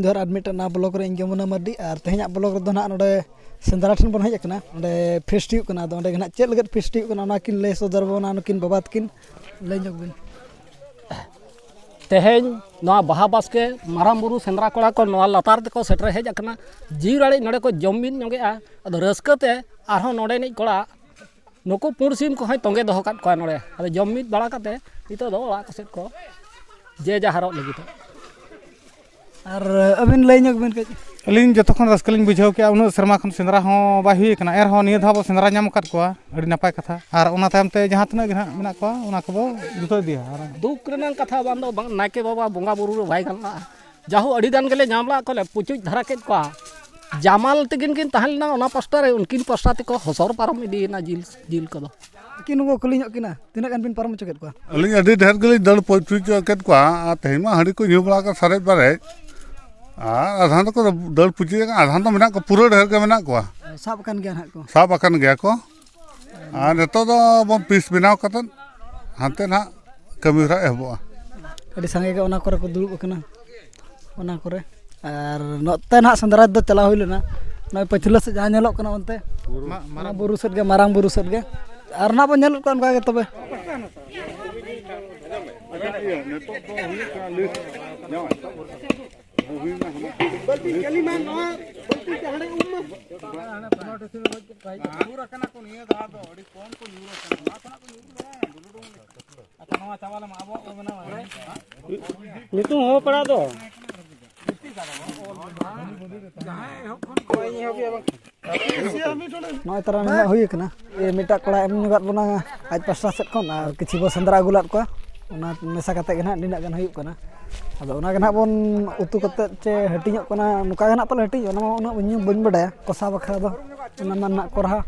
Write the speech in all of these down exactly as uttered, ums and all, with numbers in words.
ᱡᱚᱦᱟᱨ, ᱟᱨ ᱢᱤᱫᱴᱟᱝ ᱱᱟᱣᱟ ᱵᱞᱚᱜ ᱨᱮ ᱤᱧ ᱜᱮ ᱢᱩᱱᱟ ᱢᱟᱨᱰᱤ᱾ ᱟᱨ ᱛᱮᱦᱮᱧᱟᱜ ᱵᱞᱚᱜ ᱨᱮᱫᱚ ᱱᱟᱦᱟᱜ ᱱᱚᱰᱮ ᱥᱮᱸᱫᱽᱨᱟ ᱴᱷᱮᱱ ᱵᱚᱱ ᱦᱮᱡ ᱟᱠᱟᱱᱟ᱾ ᱱᱚᱰᱮ ᱯᱷᱤᱥᱴ ᱦᱩᱭᱩᱜ ᱠᱟᱱᱟ᱾ ᱟᱫᱚ ᱚᱸᱰᱮ ᱜᱮ ᱱᱟᱦᱟᱜ ᱪᱮᱫ ᱞᱟᱹᱜᱤᱫ ᱯᱷᱤᱥᱴ ᱦᱩᱭᱩᱜ ᱠᱟᱱᱟ, ᱚᱱᱟ ᱠᱤᱱ ᱞᱟᱹᱭ ᱥᱚᱫᱚᱨ ᱵᱚᱱᱟ, ᱱᱩᱠᱤᱱ ᱵᱟᱵᱟ ᱛᱟᱹᱠᱤᱱ ᱞᱟᱹᱭ ᱧᱚᱜ ᱵᱤᱱ᱾ ᱛᱮᱦᱮᱧ ᱱᱚᱣᱟ ᱵᱟᱦᱟ ᱵᱟᱥᱠᱮ ᱢᱟᱨᱟᱝ ᱵᱩᱨᱩ ᱥᱮᱸᱫᱽᱨᱟ ᱠᱚᱲᱟ ᱠᱚ ᱱᱚᱣᱟ ᱞᱟᱛᱟᱨ ᱛᱮᱠᱚ ᱥᱮᱴᱮᱨ ᱦᱮᱡ ᱟᱠᱟᱱᱟ᱾ ᱡᱤᱣᱤ ᱨᱟᱲᱮᱡ ᱱᱚᱰᱮ ᱠᱚ ᱡᱚᱢ ᱢᱤᱫ ᱧᱚᱜᱮᱜᱼᱟ᱾ ᱟᱫᱚ ᱨᱟᱹᱥᱠᱟᱹ ᱛᱮ ᱟᱨᱦᱚᱸ ᱱᱚᱰᱮᱱᱤᱡ ᱠᱚᱲᱟ ᱱᱩᱠᱩ ᱯᱩᱸᱰ ᱥᱤᱢ ᱠᱚᱦᱚᱸᱭ ᱛᱚᱸᱜᱮ ᱫᱚᱦᱚ ᱠᱟᱫ ᱠᱚᱣᱟ ᱱᱚᱰᱮ᱾ ᱟᱫᱚ ᱡᱚᱢ ᱢᱤᱫ ᱵᱟᱲᱟ ᱠᱟᱛᱮ ᱱᱤᱛᱚᱜ ᱫᱚ ᱚᱲᱟᱜ ᱠᱚ ᱥᱮᱫ ᱠᱚ ᱡᱮ ᱡᱟᱦᱟᱨᱚᱜ ᱞᱟᱹᱜᱤᱫᱚᱜ᱾ ᱟᱨ ᱟᱹᱵᱤᱱ ᱞᱟᱹᱭ ᱧᱚᱜ ᱵᱤᱱ ᱠᱟᱹᱡ᱾ ᱟᱹᱞᱤᱧ ᱡᱚᱛᱚ ᱠᱷᱚᱱ ᱨᱟᱹᱥᱠᱟᱹ ᱞᱤᱧ ᱵᱩᱡᱷᱟᱹᱣ ᱠᱮᱜᱼᱟ, ᱩᱱᱟᱹᱜ ᱥᱮᱨᱢᱟ ᱠᱷᱚᱱ ᱥᱮᱸᱫᱽᱨᱟ ᱦᱚᱸ ᱵᱟᱭ ᱦᱩᱭ ᱠᱟᱱᱟ, ᱮᱱ ᱨᱮᱦᱚᱸ ᱱᱤᱭᱟᱹ ᱫᱷᱟᱣ ᱵᱚ ᱥᱮᱸᱫᱽᱨᱟ ᱧᱟᱢ ᱟᱠᱟᱫ ᱠᱚᱣᱟ, ᱟᱹᱰᱤ ᱱᱟᱯᱟᱭ ᱠᱟᱛᱷᱟ᱾ ᱟᱨ ᱚᱱᱟ ᱛᱟᱭᱚᱢ ᱛᱮ ᱡᱟᱦᱟᱸ ᱛᱤᱱᱟᱹᱜ ᱜᱮ ᱱᱟᱦᱟᱜ ᱢᱮᱱᱟᱜ ᱠᱚᱣᱟ, ᱚᱱᱟ ᱠᱚᱵᱚ ᱡᱩᱛᱟᱹ ᱤᱫᱤᱭᱟ᱾ ᱟᱨ ᱫᱩᱠ ᱨᱮᱱᱟᱜ ᱠᱟᱛᱷᱟ ᱵᱟᱝ ᱫᱚ ᱵᱟᱝ, ᱱᱟᱭᱠᱮ ᱵᱟᱵᱟ ᱵᱚᱸᱜᱟ ᱵᱩᱨᱩ ᱨᱮ ᱵᱟᱭ ᱜᱟᱱᱚᱜᱼᱟ᱾ ᱡᱟᱦᱳ, ᱟᱹᱰᱤ ᱜᱟᱱ ᱜᱮᱞᱮ ᱧᱟᱢ ᱞᱮᱫ ᱠᱚᱣᱟᱞᱮ, ᱯᱩᱪᱩᱡ ᱫᱷᱟᱨᱟ ᱠᱮᱫ ᱠᱚᱣᱟ᱾ ᱡᱟᱢᱟᱞ ᱛᱟᱹᱠᱤᱱ ᱠᱤᱱ ᱛᱟᱦᱮᱸ ᱞᱮᱱᱟ ᱚᱱᱟ ᱯᱟᱥᱴᱟ ᱨᱮ, ᱩᱱᱠᱤᱱ ᱯᱟᱥᱴᱟ ᱛᱮᱠᱚ ᱦᱚᱥᱚᱨ ᱯᱟᱨᱚᱢ ᱤᱫᱤᱭᱮᱱᱟ ᱡᱤᱞ, ᱡᱤᱞ ᱠᱚᱫᱚ᱾ ᱟᱹᱠᱤᱱ ᱦᱚᱸᱠᱚ ᱠᱩᱞᱤ ᱧᱚᱜ ᱠᱤᱱᱟ, ᱛᱤᱱᱟᱹᱜ ᱜᱟᱱ ᱵᱤᱱ ᱯᱟᱨᱚᱢ ᱦᱚᱪᱚ ᱠᱮᱫ ᱠᱚᱣᱟ? ᱟᱹᱞᱤᱧ ᱟᱹᱰᱤ ᱰᱷᱮᱨ ᱜᱮᱞᱤᱧ ᱫᱟᱹᱲ ᱯᱩᱪᱩᱡ ᱧᱚᱜ ᱠᱮᱫ ᱠᱚᱣᱟ, ᱟᱨ ᱛᱮᱦᱮᱧ ᱢᱟ ᱦᱟᱺᱰᱤ ᱠᱚ ᱧᱩ ᱵᱟᱲᱟ ᱠᱟᱜ ᱥᱟᱨᱮᱡ ᱵᱟᱨᱮᱡ, ᱟᱨ ᱟᱫᱷᱟᱱ ᱫᱚᱠᱚ ᱫᱟᱹᱲ ᱯᱩᱪᱩᱡ ᱟᱠᱟᱱ, ᱟᱫᱷᱟᱱ ᱫᱚ ᱢᱮᱱᱟᱜ ᱠᱚᱣᱟ, ᱯᱩᱨᱟᱹ ᱰᱷᱮᱨ ᱜᱮ ᱢᱮᱱᱟᱜ ᱠᱚᱣᱟ᱾ ᱥᱟᱵ ᱟᱠᱟᱱ ᱜᱮᱭᱟ ᱱᱟᱦᱟᱜ ᱠᱚ᱾ ᱥᱟᱵ ᱟᱠᱟᱱ ᱜᱮᱭᱟ ᱠᱚ, ᱟᱨ ᱱᱤᱛᱚᱜ ᱫᱚ ᱵᱚᱱ ᱯᱤᱥ ᱵᱮᱱᱟᱣ ᱠᱟᱛᱮᱫ ᱦᱟᱱᱛᱮ ᱱᱟᱦᱟᱜ ᱠᱟᱹᱢᱤ ᱦᱚᱨᱟ ᱮᱦᱚᱵᱚᱜᱼᱟ᱾ ᱟᱹᱰᱤ ᱥᱟᱸᱜᱮ ᱜᱮ ᱚᱱᱟ ᱠᱚᱨᱮ ᱠᱚ ᱫᱩᱲᱩᱵ ᱟᱠᱟᱱᱟ, ᱚᱱᱟ ᱠᱚᱨᱮ᱾ ᱟᱨ ᱱᱚᱛᱮ ᱱᱟᱦᱟᱜ ᱥᱮᱸᱫᱽᱨᱟ ᱫᱚ ᱪᱟᱞᱟᱣ ᱦᱩᱭ ᱞᱮᱱᱟ, ᱱᱚᱜᱼᱚᱭ ᱯᱟᱹᱪᱷᱞᱟᱹ ᱥᱮᱫ ᱡᱟᱦᱟᱸ ᱧᱮᱞᱚᱜ ᱠᱟᱱᱟ ᱚᱱᱛᱮ, ᱢᱟ-, ᱚᱱᱟ ᱢᱟᱨᱟᱝ ᱵᱩᱨᱩ ᱥᱮᱫ ᱜᱮ, ᱢᱟᱨᱟᱝ ᱵᱩᱨᱩ ᱥᱮᱫ ᱜᱮ᱾ ᱟᱨ ᱱᱟᱦᱟᱜ ᱵᱚᱱ ᱧᱮᱞᱮᱫ ᱠᱚᱣᱟ ᱚᱱᱠᱟ ᱜᱮ ᱛᱚᱵᱮ᱾ ᱧᱩᱛᱩᱢ ᱦᱚᱦᱚ ᱯᱟᱲᱟᱜ ᱫᱚ᱾ ᱱᱚᱜᱼᱚᱭ ᱛᱟᱨᱟ ᱱᱤᱱᱟᱹᱜ ᱦᱩᱭ ᱟᱠᱟᱱᱟ᱾ ᱮ, ᱢᱤᱫᱴᱟᱜ ᱠᱚᱲᱟᱭ ᱮᱢ ᱧᱚᱜᱟᱫ ᱵᱚᱱᱟ ᱟᱡ ᱯᱟᱥᱴᱟ ᱥᱮᱫ ᱠᱷᱚᱱ, ᱟᱨ ᱠᱤᱪᱷᱩ ᱵᱚ ᱥᱮᱸᱫᱽᱨᱟ ᱟᱹᱜᱩ ᱞᱮᱫ ᱠᱚᱣᱟ, ᱚᱱᱟ ᱢᱮᱥᱟ ᱠᱟᱛᱮ ᱜᱮ ᱱᱟᱦᱟᱜ ᱱᱤᱱᱟᱹᱜ ᱜᱟᱱ ᱦᱩᱭᱩᱜ ᱠᱟᱱᱟ᱾ ᱟᱫᱚ ᱚᱱᱟ ᱜᱮ ᱱᱟᱦᱟᱜ ᱵᱚᱱ ᱩᱛᱩ ᱠᱟᱛᱮ ᱪᱮ ᱦᱟᱹᱴᱤᱧᱚᱜ ᱠᱟᱱᱟ, ᱱᱚᱝᱠᱟ ᱜᱮ ᱱᱟᱦᱟᱜ ᱯᱟᱞᱮ ᱦᱟᱹᱴᱤᱧᱚᱜᱼᱟ, ᱚᱱᱟ ᱢᱟ ᱩᱱᱟᱹᱜ ᱤᱧ ᱦᱚᱸ ᱵᱟᱹᱧ ᱵᱟᱰᱟᱭᱟ᱾ ᱠᱚᱥᱟ ᱵᱟᱠᱷᱨᱟ ᱫᱚ ᱚᱱᱟ ᱢᱟ ᱱᱟᱦᱟᱜ ᱠᱚᱨᱦᱟ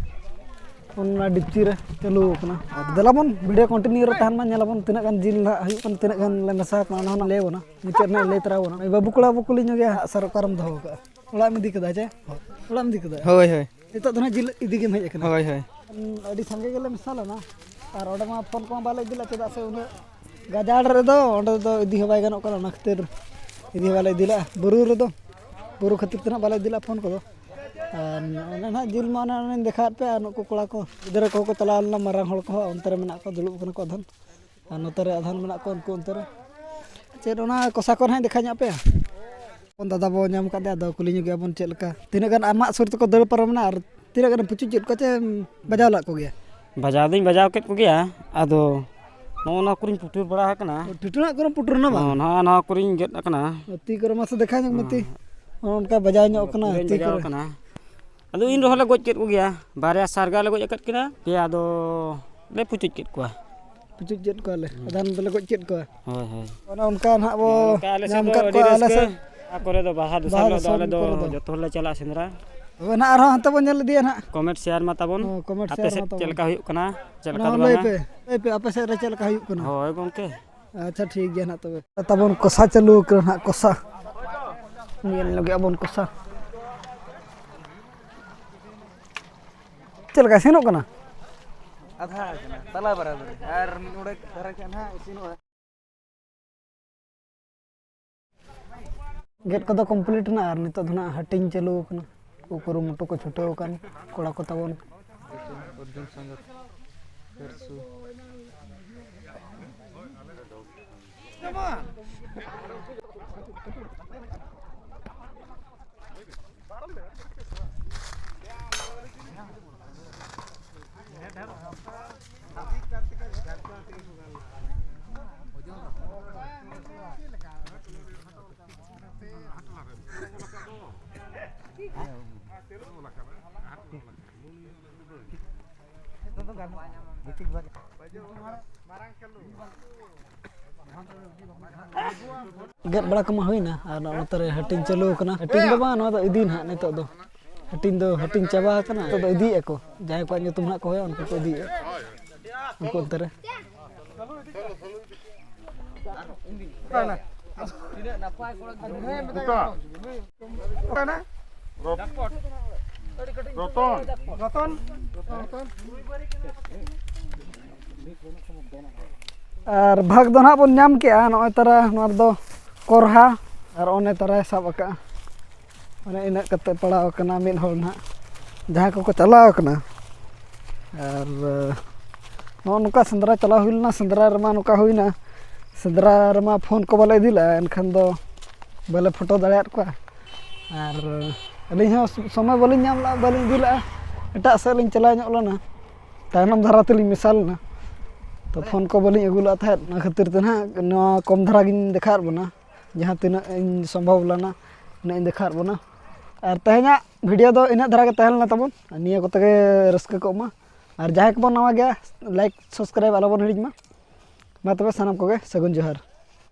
ᱚᱱᱟ ᱰᱤᱯᱪᱤ ᱨᱮ ᱪᱟᱹᱞᱩ ᱟᱠᱟᱱᱟ᱾ ᱟᱨ ᱫᱮᱞᱟ ᱵᱚᱱ ᱵᱷᱤᱰᱤᱭᱳ ᱠᱚᱱᱴᱤᱱᱤᱭᱩ ᱨᱮ ᱛᱟᱦᱮᱱ ᱢᱟ, ᱧᱮᱞ ᱟᱵᱚᱱ ᱛᱤᱱᱟᱹᱜ ᱜᱟᱱ ᱡᱤᱞ ᱱᱟᱦᱟᱜ ᱦᱩᱭᱩᱜ ᱠᱟᱱᱟ, ᱛᱤᱱᱟᱹᱜ ᱜᱟᱱ ᱞᱮ ᱢᱮᱥᱟ ᱠᱟᱱᱟ, ᱚᱱᱟ ᱦᱚᱸ ᱱᱟᱦᱟᱜ ᱞᱟᱹᱭ ᱟᱵᱚᱱᱟ᱾ ᱢᱩᱪᱟᱹᱫ ᱨᱮ ᱱᱟᱦᱟᱜ ᱞᱟᱹᱭ ᱛᱚᱨᱟ ᱟᱵᱚᱱᱟ᱾ ᱵᱟᱹᱵᱩ ᱠᱚᱲᱟ ᱵᱚ ᱠᱩᱞᱤ ᱧᱚᱜᱮᱭᱟ, ᱟᱜ ᱥᱟᱨ ᱚᱠᱟᱨᱮᱢ ᱫᱚᱦᱚ ᱟᱠᱟᱫᱼᱟ? ᱚᱲᱟᱜ ᱮᱢ ᱤᱫᱤ ᱠᱮᱫᱟ ᱪᱮ? ᱦᱳᱭ, ᱦᱳᱭ᱾ ᱱᱤᱛᱚᱜ ᱫᱚ ᱱᱟᱦᱟᱜ ᱡᱤᱞ ᱤᱫᱤ ᱜᱮᱢ ᱦᱮᱡ ᱟᱠᱟᱱᱟ? ᱦᱳᱭ, ᱦᱳᱭ᱾ ᱟᱹᱰᱤ ᱥᱟᱸᱜᱮ ᱜᱮᱞᱮ ᱢᱮᱥᱟ ᱞᱮᱱᱟ, ᱟᱨ ᱚᱸᱰᱮ ᱢᱟ ᱯᱷᱳᱱ ᱠᱚᱢᱟ ᱵᱟᱞᱮ ᱤᱫᱤ ᱞᱮᱫ, ᱪᱮᱫᱟᱜ ᱥᱮ ᱩᱱᱟᱹᱜ ᱜᱟᱡᱟᱲ ᱨᱮᱫᱚ ᱚᱸᱰᱮ ᱫᱚ ᱤᱫᱤ ᱦᱚᱸ ᱵᱟᱭ ᱜᱟᱱᱚᱜ ᱠᱟᱱᱟ, ᱚᱱᱟ ᱠᱷᱟᱹᱛᱤᱨ᱾ ᱤᱫᱤ ᱦᱚᱸ ᱵᱟᱞᱮ ᱤᱫᱤ ᱞᱮᱫᱼᱟ ᱵᱩᱨᱩ ᱨᱮᱫᱚ᱾ ᱵᱩᱨᱩ ᱠᱷᱟᱹᱛᱤᱨ ᱛᱮ ᱱᱟᱜ ᱵᱟᱞᱮ ᱤᱫᱤ ᱞᱮᱫᱼᱟ ᱯᱷᱳᱱ ᱠᱚᱫᱚ᱾ ᱟᱨ ᱚᱱᱮ ᱱᱟᱜ ᱡᱤᱞ ᱢᱟ ᱚᱱᱮ ᱚᱱᱮᱧ ᱫᱮᱠᱷᱟᱣᱟᱫ ᱯᱮ, ᱟᱨ ᱱᱩᱠᱩ ᱠᱚᱲᱟ ᱠᱚ, ᱜᱤᱫᱽᱨᱟᱹ ᱠᱚᱦᱚᱸ ᱠᱚ ᱪᱟᱞᱟᱣ ᱞᱮᱱᱟ, ᱢᱟᱨᱟᱝ ᱦᱚᱲ ᱠᱚᱦᱚᱸ ᱚᱱᱛᱮ ᱨᱮ ᱢᱮᱱᱟᱜ ᱠᱚᱣᱟ, ᱫᱩᱲᱩᱵ ᱠᱟᱱᱟ ᱠᱚ ᱟᱫᱷᱟᱱ᱾ ᱟᱨ ᱱᱚᱛᱮ ᱨᱮ ᱟᱫᱷᱟᱱ ᱢᱮᱱᱟᱜ ᱠᱚᱣᱟ ᱩᱱᱠᱩ ᱚᱱᱛᱮ ᱨᱮ᱾ ᱪᱮᱫ ᱚᱱᱟ ᱠᱚᱥᱟ ᱠᱚ ᱱᱟᱜ ᱤᱧ ᱫᱮᱠᱷᱟᱣ ᱧᱚᱜ ᱟᱯᱮᱭᱟ? ᱫᱟᱫᱟ ᱵᱚ ᱧᱟᱢ ᱠᱟᱫᱮᱭᱟ, ᱟᱫᱚ ᱠᱩᱞᱤ ᱧᱚᱜᱮᱭᱟ ᱵᱚᱱ ᱪᱮᱫ ᱞᱮᱠᱟ, ᱛᱤᱱᱟᱹᱜ ᱜᱟᱱ ᱟᱢᱟᱜ ᱥᱩᱨ ᱛᱮᱠᱚ ᱫᱟᱹᱲ ᱯᱟᱨᱚᱢᱮᱱᱟ ᱟᱨ ᱛᱤᱱᱟᱹᱜ ᱜᱟᱱᱮᱢ ᱯᱩᱪᱩᱡ ᱠᱮᱫ ᱠᱚᱣᱟ ᱪᱮ ᱵᱟᱡᱟᱣ ᱞᱮᱫ ᱠᱚᱜᱮᱭᱟ? ᱵᱟᱡᱟᱣ ᱫᱩᱧ ᱵᱟᱡᱟᱣ ᱠᱮᱫ ᱠᱚᱜᱮᱭᱟ, ᱟᱫᱚ ᱱᱚᱜᱼᱚ ᱱᱚᱣᱟ ᱠᱚᱨᱮᱧ ᱯᱩᱴᱩᱨ ᱵᱟᱲᱟ ᱟᱠᱟᱱᱟ᱾ ᱴᱷᱤᱴᱩ ᱱᱟᱜ ᱠᱚᱨᱮᱢ ᱯᱩᱴᱩᱨ ᱮᱱᱟ ᱵᱟᱝ? ᱦᱚᱸ, ᱱᱚᱣᱟ, ᱱᱚᱣᱟ ᱠᱚᱨᱮᱧ ᱜᱮᱫ ᱟᱠᱟᱱᱟ᱾ ᱛᱤ ᱠᱚᱨᱮ ᱢᱟᱥᱮ ᱫᱮᱠᱷᱟᱣ ᱧᱚᱜ ᱢᱮ ᱛᱤ᱾ ᱦᱚᱸ, ᱚᱱᱠᱟ ᱵᱟᱡᱟᱣ ᱧᱚᱜ ᱠᱟᱱᱟ ᱯᱩᱨᱟᱹᱧ ᱛᱤ ᱵᱟᱡᱟᱣ ᱠᱚᱨᱮ᱾ ᱟᱠᱟᱱᱟ᱾ ᱟᱫᱚ ᱤᱱ ᱨᱮᱦᱚᱸ ᱞᱮ ᱜᱚᱡ ᱠᱮᱫ ᱠᱚᱜᱮᱭᱟ, ᱵᱟᱨᱭᱟ ᱥᱟᱨᱜᱟ ᱞᱮ ᱜᱚᱡ ᱟᱠᱟᱫ ᱠᱤᱱᱟ, ᱯᱮᱭᱟ ᱫᱚ ᱞᱮ ᱯᱩᱪᱩᱡ ᱠᱮᱫ ᱠᱚᱣᱟ᱾ ᱯᱩᱪᱩᱡ ᱠᱮᱫ ᱠᱚᱣᱟᱞᱮ, ᱦᱩᱸ᱾ ᱟᱫᱷᱟᱱ ᱫᱚᱞᱮ ᱜᱚᱡ ᱠᱮᱫ ᱠᱚᱣᱟ᱾ ᱦᱳᱭ, ᱦᱳᱭ᱾ ᱚᱱᱮ ᱚᱱᱠᱟ ᱱᱟᱦᱟᱜ ᱵᱚ ᱱᱚᱝᱠᱟ ᱟᱞᱮ ᱥᱮᱫ ᱧᱟᱢ ᱫᱚ ᱠᱟᱫ ᱟᱹᱰᱤ ᱠᱚᱣᱟ ᱟᱞᱮ ᱨᱟᱹᱥᱠᱟᱹ᱾ ᱥᱮᱫ᱾ ᱚᱠᱟ ᱠᱚᱨᱮ ᱫᱚ ᱵᱟᱦᱟ ᱫᱚᱥᱟᱨ ᱵᱟᱦᱟ ᱦᱤᱞᱳᱜ ᱫᱚ ᱫᱚᱥᱟᱨ ᱟᱞᱮ ᱫᱚ ᱠᱚᱨᱮ ᱫᱚ᱾ ᱡᱚᱛᱚ ᱦᱚᱲᱞᱮ ᱪᱟᱞᱟᱜᱼᱟ ᱥᱮᱸᱫᱽᱨᱟ᱾ ᱛᱚᱵᱮ ᱱᱟᱦᱟᱜ ᱟᱨᱦᱚᱸ ᱦᱟᱱᱛᱮ ᱵᱚᱱ ᱧᱮᱞ ᱤᱫᱤᱭᱟ ᱱᱟᱦᱟᱜ᱾ ᱠᱚᱢᱮᱱᱴ ᱥᱮᱭᱟᱨ ᱢᱟ ᱛᱟᱵᱚᱱ᱾ ᱦᱚᱸ, ᱠᱚᱢᱮᱱᱴ ᱟᱯᱮ ᱥᱮᱭᱟᱨ ᱥᱮᱫ ᱢᱟ ᱪᱮᱫ ᱛᱟᱵᱚᱱ᱾ ᱞᱮᱠᱟ ᱦᱩᱭᱩᱜ ᱠᱟᱱᱟ, ᱪᱮᱫ ᱚᱱᱟ ᱞᱮᱠᱟ ᱫᱚ ᱦᱚᱸ ᱞᱟᱹᱭ ᱵᱟᱝᱟ᱾ ᱯᱮ, ᱞᱟᱹᱭ ᱯᱮ ᱟᱯᱮ ᱥᱮᱫ ᱨᱮ ᱪᱮᱫ ᱞᱮᱠᱟ ᱦᱩᱭᱩᱜ ᱠᱟᱱᱟ᱾ ᱦᱳᱭ ᱜᱚᱢᱠᱮ᱾ ᱟᱪᱪᱷᱟ, ᱴᱷᱤᱠ ᱜᱮᱭᱟ ᱱᱟᱦᱟᱜ ᱛᱚᱵᱮ᱾ ᱛᱟᱵᱚᱱ ᱠᱚᱥᱟ ᱪᱟᱹᱞᱩ ᱠᱟᱱᱟ ᱱᱟᱦᱟᱜ, ᱠᱚᱥᱟ᱾ ᱧᱮᱞ ᱧᱚᱜᱮᱜᱼᱟ ᱵᱚᱱ ᱠᱚᱥᱟ᱾ ᱪᱮᱫ ᱞᱮᱠᱟ ᱤᱥᱤᱱᱚᱜ ᱠᱟᱱᱟ? ᱟᱫᱷᱟ ᱠᱟᱱᱟ, ᱛᱟᱞᱟ ᱵᱟᱨᱟᱵᱟᱨᱤ᱾ ᱟᱨ ᱢᱤᱫ ᱰᱚᱸᱰᱮᱠ ᱫᱷᱟᱨᱟ ᱜᱮ ᱱᱟᱦᱟᱜ ᱤᱥᱤᱱᱚᱜᱼᱟ᱾ ᱜᱮᱫ ᱠᱚᱫᱚ ᱠᱚᱢᱯᱞᱤᱴ ᱮᱱᱟ ᱟᱨ ᱱᱤᱛᱚᱜ ᱫᱚ ᱱᱟᱦᱟᱜ ᱦᱟᱹᱴᱤᱧ ᱪᱟᱹᱞᱩ ᱟᱠᱟᱱᱟ᱾ ᱠᱚ ᱠᱩᱨᱩᱢᱩᱴᱩ ᱠᱚ ᱪᱷᱩᱴᱟᱹᱣ ᱟᱠᱟᱱ ᱠᱚᱲᱟ ᱠᱚ ᱛᱟᱵᱚᱱ᱾ ᱚᱨᱡᱩᱱ ᱥᱟᱸᱜᱟᱛ ᱯᱮᱨᱥᱩ᱾ ᱜᱮᱫ ᱵᱟᱲᱟ ᱠᱚᱢᱟ ᱦᱩᱭᱱᱟ ᱟᱨ ᱱᱚᱛᱮ ᱨᱮ ᱦᱟᱹᱴᱤᱧ ᱪᱟᱹᱞᱩ ᱟᱠᱟᱱᱟ᱾ ᱦᱟᱹᱴᱤᱧ ᱫᱚ ᱵᱟᱝ, ᱱᱚᱣᱟ ᱫᱚ ᱤᱫᱤ ᱱᱟᱦᱟᱜ ᱱᱤᱛᱚᱜ ᱫᱚ᱾ ᱦᱟᱹᱴᱤᱧ ᱫᱚ ᱦᱟᱹᱴᱤᱧ ᱪᱟᱵᱟ ᱟᱠᱟᱱᱟ, ᱱᱤᱛᱚᱜ ᱫᱚ ᱤᱫᱤᱭᱮᱫᱼᱟ ᱠᱚ᱾ ᱡᱟᱦᱟᱸᱭ ᱠᱚᱣᱟᱜ ᱧᱩᱛᱩᱢ ᱱᱟᱦᱟᱜ ᱠᱚ ᱦᱩᱭᱩᱜᱼᱟ, ᱩᱱᱠᱩ ᱠᱚ ᱤᱫᱤᱭᱮᱫᱼᱟ᱾ ᱩᱱᱠᱩ ᱚᱱᱛᱮ ᱨᱮ᱾ ᱟᱨ ᱵᱷᱟᱜᱽ ᱫᱚ ᱱᱟᱦᱟᱜ ᱵᱚᱱ ᱧᱟᱢ ᱠᱮᱜᱼᱟ᱾ ᱱᱚᱜᱼᱚᱭ ᱛᱟᱨᱟ ᱱᱚᱣᱟ ᱨᱮᱫᱚ ᱠᱚᱨᱦᱟ, ᱟᱨ ᱚᱱᱮ ᱛᱟᱨᱟᱭ ᱥᱟᱵ ᱟᱠᱟᱫᱼᱟ᱾ ᱚᱱᱮ ᱤᱱᱟᱹᱜ ᱠᱟᱛᱮ ᱯᱟᱲᱟᱣ ᱟᱠᱟᱱᱟ ᱢᱤᱫ ᱦᱚᱲ ᱱᱟᱦᱟᱜ, ᱡᱟᱦᱟᱸᱭ ᱠᱚᱠᱚ ᱪᱟᱞᱟᱣ ᱟᱠᱟᱱᱟ᱾ ᱟᱨ ᱱᱚᱜᱼᱚ ᱱᱚᱝᱠᱟ ᱥᱮᱸᱫᱽᱨᱟ ᱪᱟᱞᱟᱣ ᱦᱩᱭ ᱞᱮᱱᱟ᱾ ᱥᱮᱸᱫᱽᱨᱟ ᱨᱮᱢᱟ ᱱᱚᱝᱠᱟ ᱦᱩᱭᱱᱟ, ᱥᱮᱸᱫᱽᱨᱟ ᱨᱮᱢᱟ ᱯᱷᱳᱱ ᱠᱚ ᱵᱟᱞᱮ ᱤᱫᱤ ᱞᱮᱫᱼᱟ, ᱮᱱᱠᱷᱟᱱ ᱫᱚ ᱵᱟᱞᱮ ᱯᱷᱳᱴᱳ ᱫᱟᱲᱮᱭᱟᱫ ᱠᱚᱣᱟ᱾ ᱟᱨ ᱟᱹᱞᱤᱧ ᱦᱚᱸ ᱥᱚᱢᱚᱭ ᱵᱟᱹᱞᱤᱧ ᱧᱟᱢ ᱞᱮᱫᱼᱟ, ᱵᱟᱹᱞᱤᱧ ᱤᱫᱤ ᱞᱮᱫᱼᱟ᱾ ᱮᱴᱟᱜ ᱥᱮᱫ ᱞᱤᱧ ᱪᱟᱞᱟᱣ ᱧᱚᱜ ᱞᱮᱱᱟ, ᱛᱟᱭᱱᱚᱢ ᱫᱷᱟᱨᱟ ᱛᱮᱞᱤᱧ ᱢᱮᱥᱟ ᱞᱮᱱᱟ᱾ ᱛᱚ ᱯᱷᱳᱱ ᱠᱚ ᱵᱟᱹᱞᱤᱧ ᱟᱹᱜᱩ ᱞᱮᱫ ᱛᱟᱦᱮᱸᱫ, ᱚᱱᱟ ᱠᱷᱟᱹᱛᱤᱨ ᱛᱮ ᱱᱟᱦᱟᱜ ᱱᱚᱣᱟ ᱠᱚᱢ ᱫᱷᱟᱨᱟ ᱜᱤᱧ ᱫᱮᱠᱷᱟᱣᱟᱫ ᱵᱚᱱᱟ᱾ ᱡᱟᱦᱟᱸ ᱛᱤᱱᱟᱹᱜ ᱤᱧ ᱥᱚᱢᱵᱷᱚᱵ ᱞᱮᱱᱟ, ᱩᱱᱟᱹᱜ ᱤᱧ ᱫᱮᱠᱷᱟᱣᱟᱫ ᱵᱚᱱᱟ᱾ ᱟᱨ ᱛᱮᱦᱮᱧᱟᱜ ᱵᱷᱤᱰᱤᱭᱳ ᱫᱚ ᱤᱱᱟᱹᱜ ᱫᱷᱟᱨᱟ ᱜᱮ ᱛᱟᱦᱮᱸ ᱞᱮᱱᱟ ᱛᱟᱵᱚᱱ᱾ ᱟᱨ ᱱᱤᱭᱟᱹ ᱠᱚᱛᱮ ᱜᱮ ᱨᱟᱹᱥᱠᱟᱹ ᱠᱚᱜ ᱢᱟ᱾ ᱟᱨ ᱡᱟᱦᱟᱸᱭ ᱠᱚᱵᱚᱱ ᱱᱟᱣᱟ ᱜᱮᱭᱟ, ᱞᱟᱭᱤᱠ ᱥᱟᱵᱥᱠᱨᱟᱭᱤᱵ ᱟᱞᱚᱵᱚᱱ ᱦᱤᱲᱤᱧ ᱢᱟ᱾ ᱢᱟ ᱛᱚᱵᱮ ᱥᱟᱱᱟᱢ ᱠᱚᱜᱮ ᱥᱟᱹᱜᱩᱱ ᱡᱚᱦᱟᱨ᱾